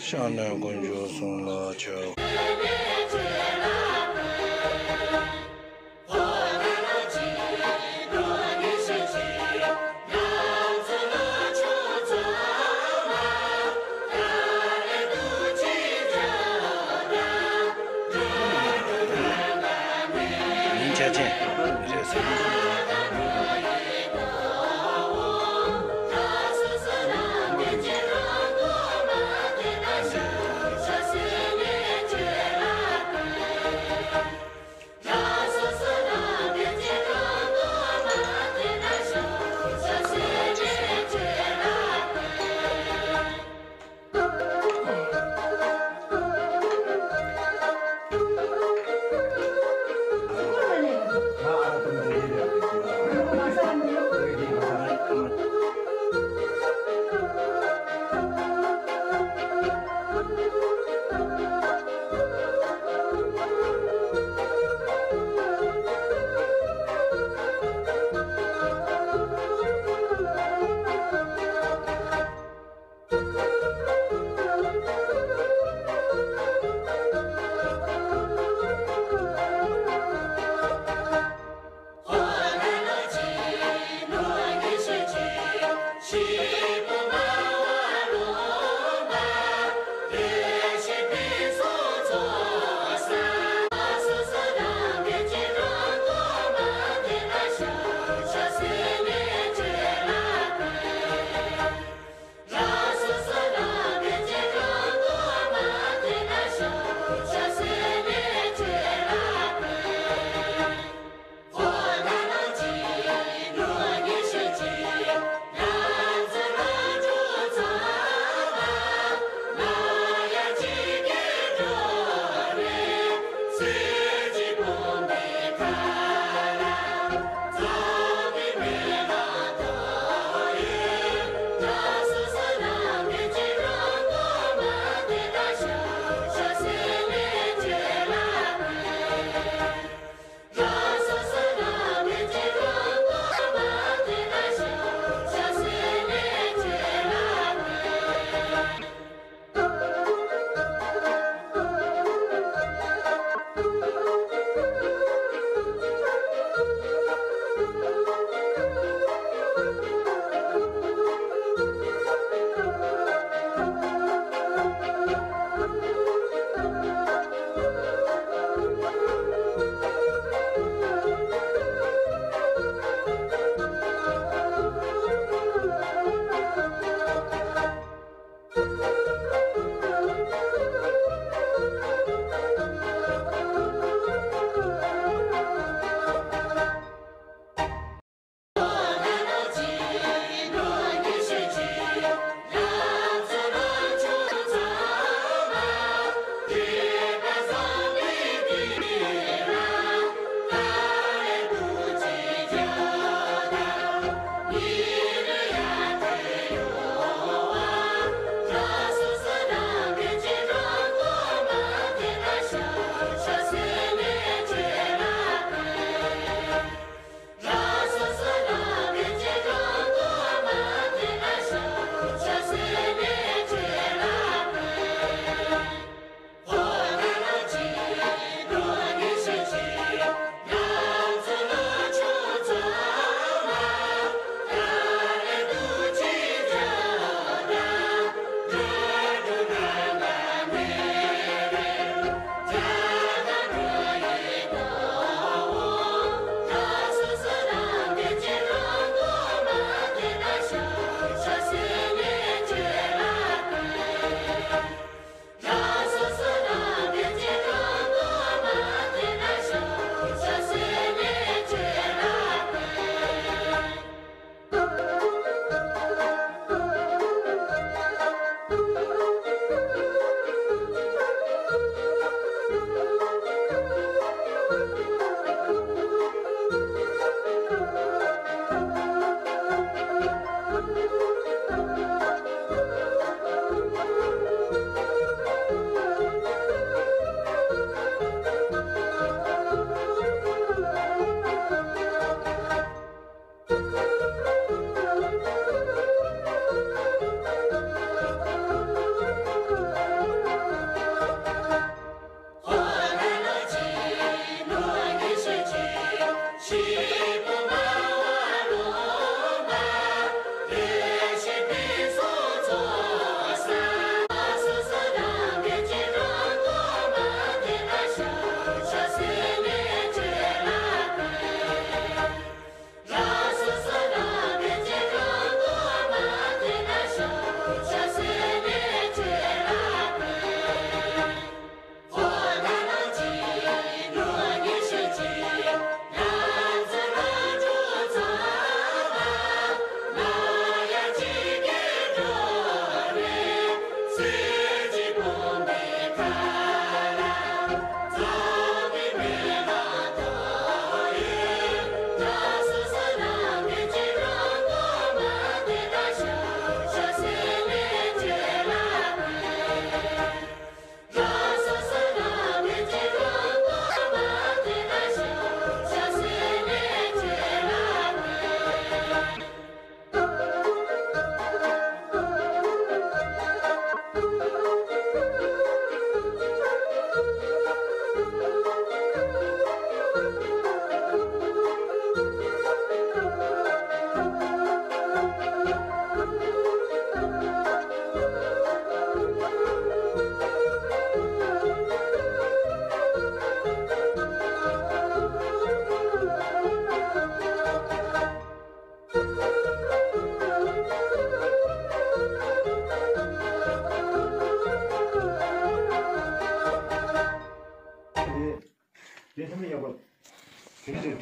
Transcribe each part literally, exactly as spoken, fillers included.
ཤར་གནས་དཀོན་མཆོག་གསུམ་ལ་ཕྱག། ཉིན་ཆ་ཅན་རེད་ཟེར།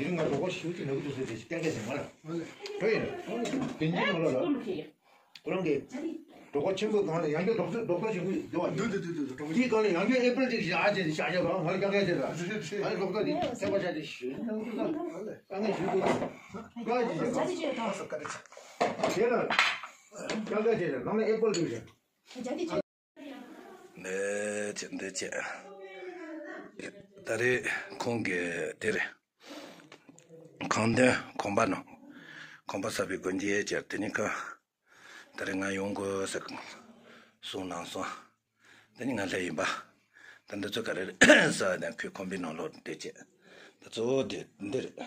དེ་རིང་ང་རོགས་པ་ཞུ་ཅིག་ནག་དུ་ཟེར་ཏེ་སྐད་ཆ་ཞིག་མ་ལ། ཨོ་ལེ། ཁྱོད་ཡིན། དེ་འདྲའི་ནང་ལོགས་ལ། ཁོ་རང་གིས་རོགས་པ་ཆེན་པོའི་སྒང་ལ་ཡང་བསྐྱར་རྡོག་རྩ་རྡོག་རྩ་ཞུ་གི་འདུག་བ། འདུག་འདུག་འདུག་འདུག་རྡོག་རྩ། དེའི་སྒང་ལ་ཡང་བསྐྱར་དེ་བཞག་ཅེས་བཞག་བཞག་པ་ང་ལ་རྒྱག་ཡ་ཅེས་ལ། རེད་རེད་རེད། ང་ལ་རྡོག་རྩ་དེ་ཚད་པ་ཆ་དེ་ཞུ་ནག་དུ་ལ། ཨོ་ལེ། དཀའ་ངལ་ཞུ་དགོས། དཀའ་ངལ་ཞུ་དགོས། དེ་ལ་རྒྱག་ཡ་ཅེས་ལ་ང་ལ་ཡང་བསྐྱར་དེ་བཞག་འདི་བྱས་འདི་བྱས། ད་རེས་ཁོང་གིས་དེ་རེད། ཁང་དོན་གོམ་པ་ནང་གོམ་པ་གསར་པའི་སྒོ་འབྱེད་བྱས། དེ་ནི་ཁོ་ད་རེས་ང་ཡོང་དགོས་ཟེར་གསུངས་གནང་སོང་། དེ་ནི་ང་སླེབས་ཡིན་པ། ད་འདི་ཚོ་ག་རེ་རེད་ཟེར་ནས་ཁོས་ཁང་པའི་ནང་ལོགས་བསྡད་བྱས། ད་གཙོ་བོ་དེ་འདི་རེད།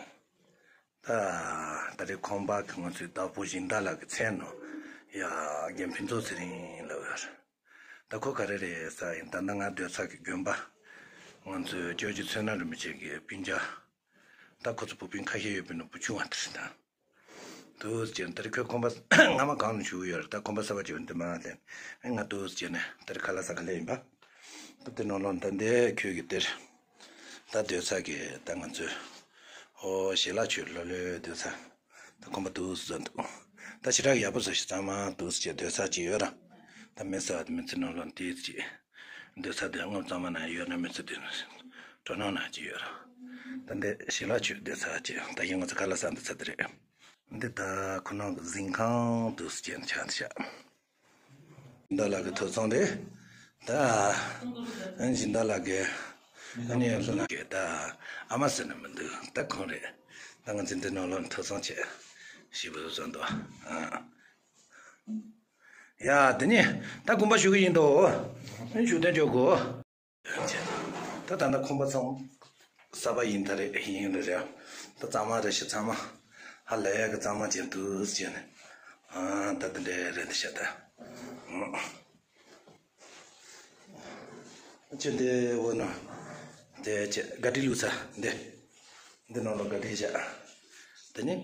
ད་ད་རེས་ཁང་པ་གི་ང་ཚོའི་བདག་པོ་སྦྱིན་བདག་ལགས་ཀྱི་མཚན་ནང་ཡ་རྒན་ཕུན་ཚོགས་ཚེ་རིང་ལབ་ཡོད་རེད། ད་ཁོ་ག་རེ་རེད་ཟེར་ཡིན། ད་ལྟ་ང་སྡོད་ས་གི་དགོན་པ་ང་ཚོའི་ཇོ་ཇོ་ཚོན་སྣ་རིན་པོ་ཆེ་གི་སྤུན་ཀྱག་ད་ཁོ་ཚོ་བུ་སྤུན་ཁ་ཤས་ཡོད་པའི་ནང་བུ་ཆུང་བ་དེ་རེད། ད་འདུག་སེ་བྱས་ནས་ད་རེས་ཁོས་ཁང་པ་སྔ་མ་གང་ནས་ཞུ་གི་ཡོད་རེད། ད་ཁང་པ་གསར་པ་ཅིག་འདི་མ་ལེན། ཨེ་ང་འདུག་སེ་བྱས་ནས་ད་རེས་ཁ་ལག་ཟ་ག་སླེབས་ཡིན་པ། ད་དེ་ནང་ལོགས་ད་འདི་ཁྱོད་ཀྱི་དེར་ད་སྡོད་ས་གི་ད་ང་ཚོས་ཨོ་ཞལ་ལག་མཆོད་ལོ་ལོས་སྡོད་ས། ད་ཁང་པ་འདུག་སེ་བཟོ་འདུག་ད་ཞེ་དྲག་ཡག་པོ་བཟོ་ཞིག་གཙང་མ་འདུག་སེ་བྱས་སྡོད་ས་ཅིག་ཡོད་ར། ད་མི་ཟ་བ་མི་ཚེ་ནང་ལོགས་འདི་ཅིག་སྡོད་ས་དེ་སྔོན་གཙང་མ་ན་ཡོད་ན་མི་ཚེ་དེ་སྤྲོ་སྣང་ན་ཅིག་ཡོད་ར། ད་འདི་ཞལ་ལག་མཆོད་སྡོད་ས་ཅིག་ད་ཡིན་ང་ཚོ་ཁ་ལག་ཟ་འདོད་ས་དེ་རེད། འདི་ད་ཁོ་རང་གི་གཟིམ་ཁང་འདུག་སེ་བྱས་ནས་ཆགས་འདུག་ཤག་སྦྱིན་བདག་ལགས་ཀྱི་ཐོབ་ཚང་རེད། ད་ཨ་ནི་སྦྱིན་བདག་ལགས་ཀྱི་ཨ་ནི་ལྷ་ལགས་ཀྱི་ད་ཨ་མ་ཟེར་ན་མི་འདུག་ད་ཁོང་རེད། ད་ང་ཚོ་འདི་ནང་ལོགས་ཐོབ་ཚང་བྱས་ཞེ་པོ་བཟོ་འདུག་ཨ། ཡ་དེ་ནི་ད་དགོངས་པ་ཞུ་གི་ཡིན་དོ། ཨ་ནི་ཞུ་དོན་འཇོག་གོ། ད་ད་ལྟ་ཁང་པ་ཚང་གསར་པ་ཡིན་ད་རེད་ཡིན་རེད་རེད། ད་གཙང་མ་རེད་ཤག་ཚང་མ་ཧ་ལས་ཡག་གི་གཙང་མ་བྱས་འདུག་སེ་བྱས་ནས། ཨ་ད་དེ་འདྲས་རེད་འདི་ཤག་ད། ཅི་འདི་འོ་ན། དེ་ཅི་ག་ཏི་བླུགས་ས་འདི། འདི་ནང་ལ་ག་ཏི་བཞག་དེ་ནི།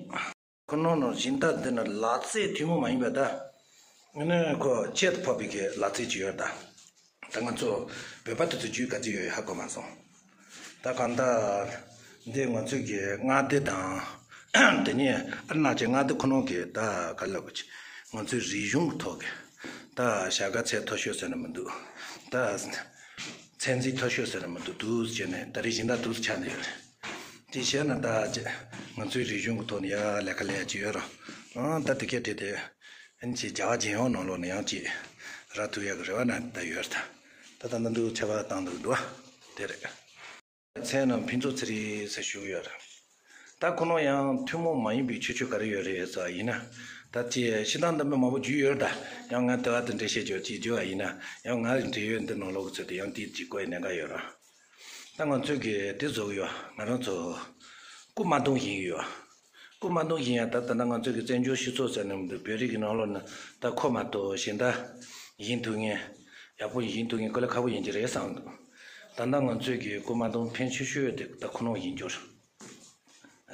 ཁོ་ནང་ནང་སྦྱིན་བདག་འདི་ན་ལག་རྩེད་ཐུན་མོང་མ་ཡིན་པ་ད། ཨ་ནི་ཁོ་ཆེད་དུ་ཕབ་པའི་གི་ལག་རྩེད་ཅིག་ཡོད་ད། ད་ང་ཚོ་བོད་པ་དེ་ཚོ་རྒྱུས་ག་ཚོད་ཡོད་ཧ་གོ་མ་སོང་། ད་གང་ལྟར་འདི་ང་ཚོའི་གི་མངའ་སྡེ་དང་། དེ་ནས་ཨ་རུ་ན་ཅལ་མངའ་སྡེ་ཁོ་ནང་གི་ད་ག་ལབ་དགོས་ཀྱི། ང་ཚོའི་རིག་གཞུང་གི་ཐོག་གི་ད་བྱ་དགའ་ཚད་མཐོ་ཤོས་ཟེར་ན་མི་འདུག་ད་མཚན་འཛིན་མཐོ་ཤོས་ཟེར་ན་མི་འདུག་འདུག་སེ་བྱས་ནས་ད་རེས་སྦྱིན་བདག་འདུག་སེ་ཆགས་ནས་ཡོད་རེད། དེ་བྱས་ན་ད་ང་ཚོའི་རིག་གཞུང་གི་ཐོག་ནས་ཡ་ལས་ཀ་ལས་ཀྱི་ཡོད་ར། ཨང་ད་དེ་གས་དེ་དེ་ཨན་ཅིག་རྒྱ་གར་རྒྱལ་ཡོངས་ནང་ལོགས་ནས་ཡང་ཅིག་རག་ཐུབ་ཡག་གི་རེ་བ་ན་ད་ཡོད་རེད་ད། ད་ད་ད་འདུག་ཆར་པ་བཏང་འདུག་འདུག་ཨ། དེ་རེད། མཚན་ནི་ཕུན་ཚོགས་ཚེ་རིང་ཟེར་ཞུ་གི་ཡོད་རེད། ད་ཁོ་ནང་ཡང་ཐུན་མོང་མ་ཡིན་པའི་ཁྱད་ཆོས་ག་རེ་ཡོད་རེད་ཟེར་བ་ཡིན་ན། ད་ཅི་ཤི་སྟངས་འདི་མི་མང་པོ་བརྒྱུད་ཡོད་རེད་ད། ཡང་ང་དེ་བ་དེ་འདྲ་བཤད་ཆོག་ཅིག་བརྒྱུད་བ་ཡིན་ན་ཡང་ང་འབྲེལ་ཡོད་འདི་ནང་ལོགས་ཀྱི་ཚོད་དུ་ཡང་དེ་ཅིག་གོ་ཡི་གནད་འགག་ཡོད་རེད། ད་ང་ཚོས་གི་དེ་བཟོ་གི་ཡོད། ང་རང་ཚོ་སྐུ་མ་གདུང་བཞེངས་ཡོད། སྐུ་མ་གདུང་བཞེངས་ཡ་ད་ད་ལྟ་ང་ཚོས་གི་བཙན་བྱོལ་སྤྱི་ཚོགས་ཟེར་ནས་མི་འདུག་བོད་རིགས་ཀྱི་ནང་ལོགས་ན་ད་ཁོ་མ་གཏོགས་གཞན་དག་བཞེངས་ཐུབ་མཁན། ཡག་པོ་བཞེངས་ཐུབ་མཁན་དཀའ་ལས་ཁག་པོ་ཡིན་གྱི་རེད་བསམ་འདུག་ད་ལྟ་ང་ཚོས་གི་སྐུ་མ་གདུང་ཕན་ཆེ་ཤོས་དེ་ད་ཁོ་ནང་བཞེངས་རྒྱུ་རེད།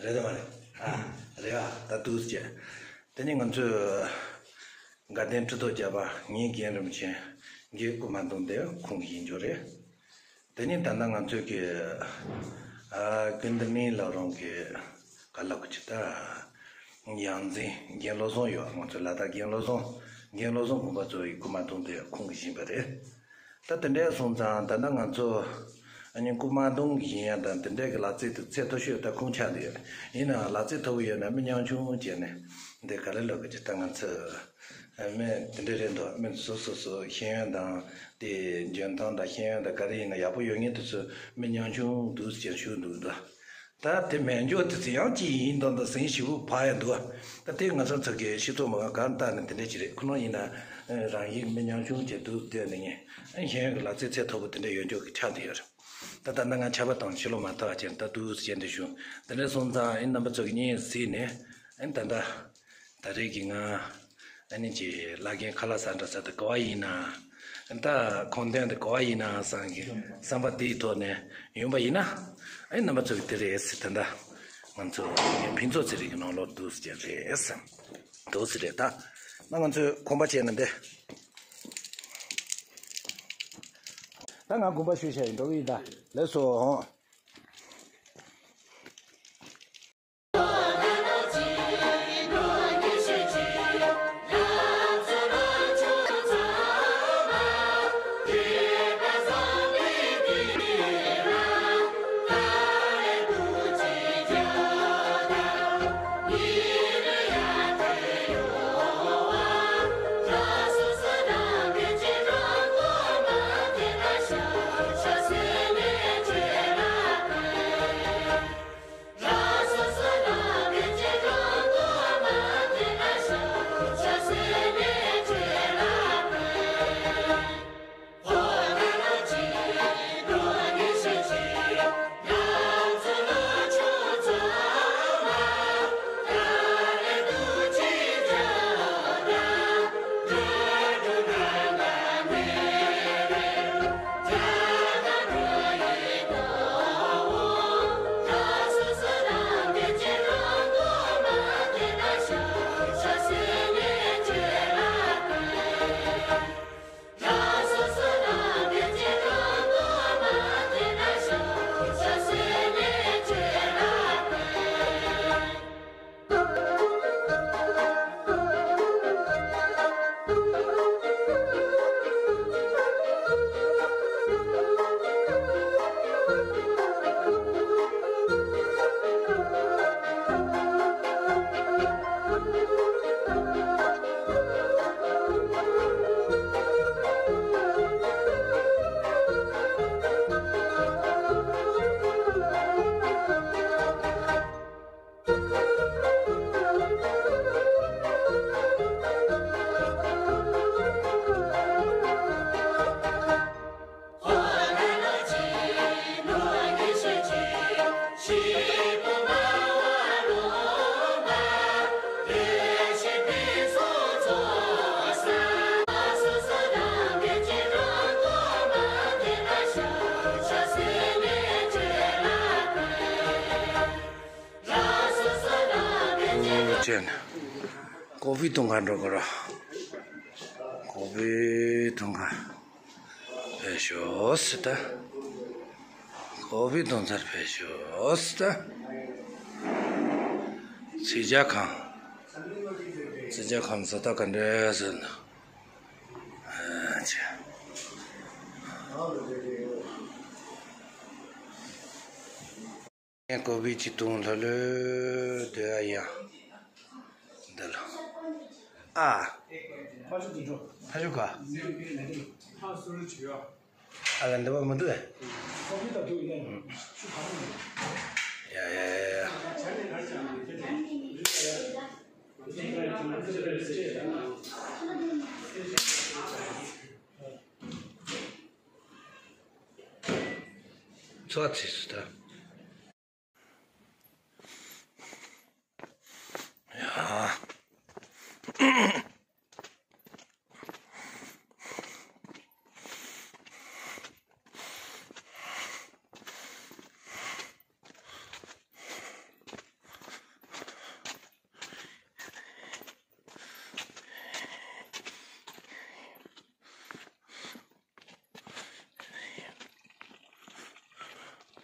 རེད་དམ་མ་རེད། ཨ་རེད་ཨ། ད་འདུག་སེ་བྱས། དེ་ནས་ང་ཚོས་དགའ་ལྡན་ཁྲི་ཐོག་བརྒྱ་པ་ངའི་རྒན་རིན་པོ་ཆེ་གི་སྐུ་མ་གདུང་དེ་ཁོང་གིས་བཞེངས་རྒྱུ་རེད། དེ་ནས་ད་ལྟ་ང་ཚོས་ཀྱི་ཨ་ཀུན་ཏུ་སྨན་ལགས་རང་གི་ག་ལབ་ཀྱི་ད་ཡང་འཛིན་རྒན་བློ་བཟང་ཡོད། ང་ཚོའི་ལ་དྭགས་རྒན་བློ་བཟང་རྒན་བློ་བཟང་དགོན་པ་གཙོ་བའི་སྐུ་མ་གདུང་དེ་ཁོང་གིས་བཞེངས་པ་རེད། ད་དེ་འདྲས་སོང་ཙང་ད་ལྟ་ང་ཚོ་ཨ་ནི་སྐུ་མ་གདུང་བཞེངས་ཡ་དང་དེ་འདྲས་ཀྱི་ལག་རྩལ་དེ་ཚད་མཐོ་ཤོས་ད་ཁོང་ཆགས་འདུག་ཡིན་ནའང་ལག་རྩལ་མཐོ་པོ་ཡོད་ན་མི་ཉམ་ཆུང་བྱས་ནས་འདི་ག་རེ་ལབ་ཀྱི་ད་ང་ཚོ། མི་དེ་འདྲ་རེད་འདུག་མི་སོ་སོ་སོ་ཤེས་ཡོན་དང་དེ་འཇོན་ཐང་དང་ཤེས་ཡོན་དང་ག་རེ་ཡིན་ན་ཡག་པོ་ཡོད་མཁན་དེ་ཚོ་མི་ཉམ་ཆུང་འདུག་ཅེས་ཞུ་འདུག་ད་ད་དེ་མེད་འཇོག་དེ་ཚོ་ཡང་ཅི་ཡིན་དང་ད་ཟིང་ཞིབ་པོ་ཕ་ཡ་འདུག་ད་དེ་ང་ཚོ་ཚོ་གི་སྤྱི་ཚོགས་མ་གང་ལྟར་ནས་དེ་འདྲ་ཅི་རེད། ཁོ་ན་ཡིན་ན་རང་ཡིག་མི་ཉམ་ཆུང་ཅིག་འདུག་དེ་ནས་ངས་ཤེས་ཡོན་གྱི་ལག་རྩལ་ཚད་མཐོ་པོ་དེ་འདྲ་ཡོད་འཇོག་གི་ཆགས་འདུག་ཡོད་རེད། ད་ད་ལྟ་ང་ཆར་པ་དང་ཕྱི་ལོགས་མ་ཐག་ཅན་ད་འདུག་ཅན་དུ་བྱུང་དེ་འདྲ་སོང་ཙང་ཨེ་རྣམ་པ་ཚོ་གི་གཉེན་གཟིགས་ནས་ཨེ་ད་ད། ད་རེས་ཀྱི་ང་ཨ་ནི་ཀྱི་བླ་རྒན་ཁ་ལག་ཟ་འདྲ་ཟ་དུ་ག་བ་ཡིན་ན། ད་ཁོང་དོན་དུ་ག་བ་ཡིན་ན་བསམ་གི་བསམ་པ་དེའི་ཐོག་ནས་ཡོང་པ་ཡིན་ན། ཨ་ནི་རྣམ་པ་ཚོ་གི་དེ་རེད་ཟེར་ད་ལྟ་ང་ཚོ་ཕུན་ཚོགས་ཚེ་རིང་གི་ནང་ལོགས་འདུག་ཟེར་རེད་ཟེར། འདུག་ཟེར་རེད་ད། ད་ང་ཚོས་གོམ་པ་བྱས་ན་འདི། ད་ང་གོམ་པ་ཞུས་བྱས་ཡིན་འགྲོ་གི་ཡིན་ད། ལགས་སོ། དྲན། ཀོ་ཕི་གཏོང་ག་འགྲོ་དགོས་ར། ཀོ་ཕི་གཏོང་ག་ཕེབས་ཤོག་ཟེར་ད། ཀོ་ཕི་གཏོང་སར་ཕེབས་ཤོག་ཟེར་ད། ཚིག་ཇ་ཁང་། ཚིག་ཇ་ཁང་ཟེར་ད་ག་འདྲ་ཟེར་ན། ཨ་ཅེ། ངས་ཀོ་ཕི་ཅིག་བཏུང་ལྷོད་ལྷོད་སྡོད་ཨ་ཡ། འདི་ལ། ཨ། ཕ་ཤུ་ག་ཨ་ལ་འདི་པ་མི་འདུག་ཨེ། ཡ་ཡ་ཡ་ཡ། ཚོ་ཚིགས་སུ་ད།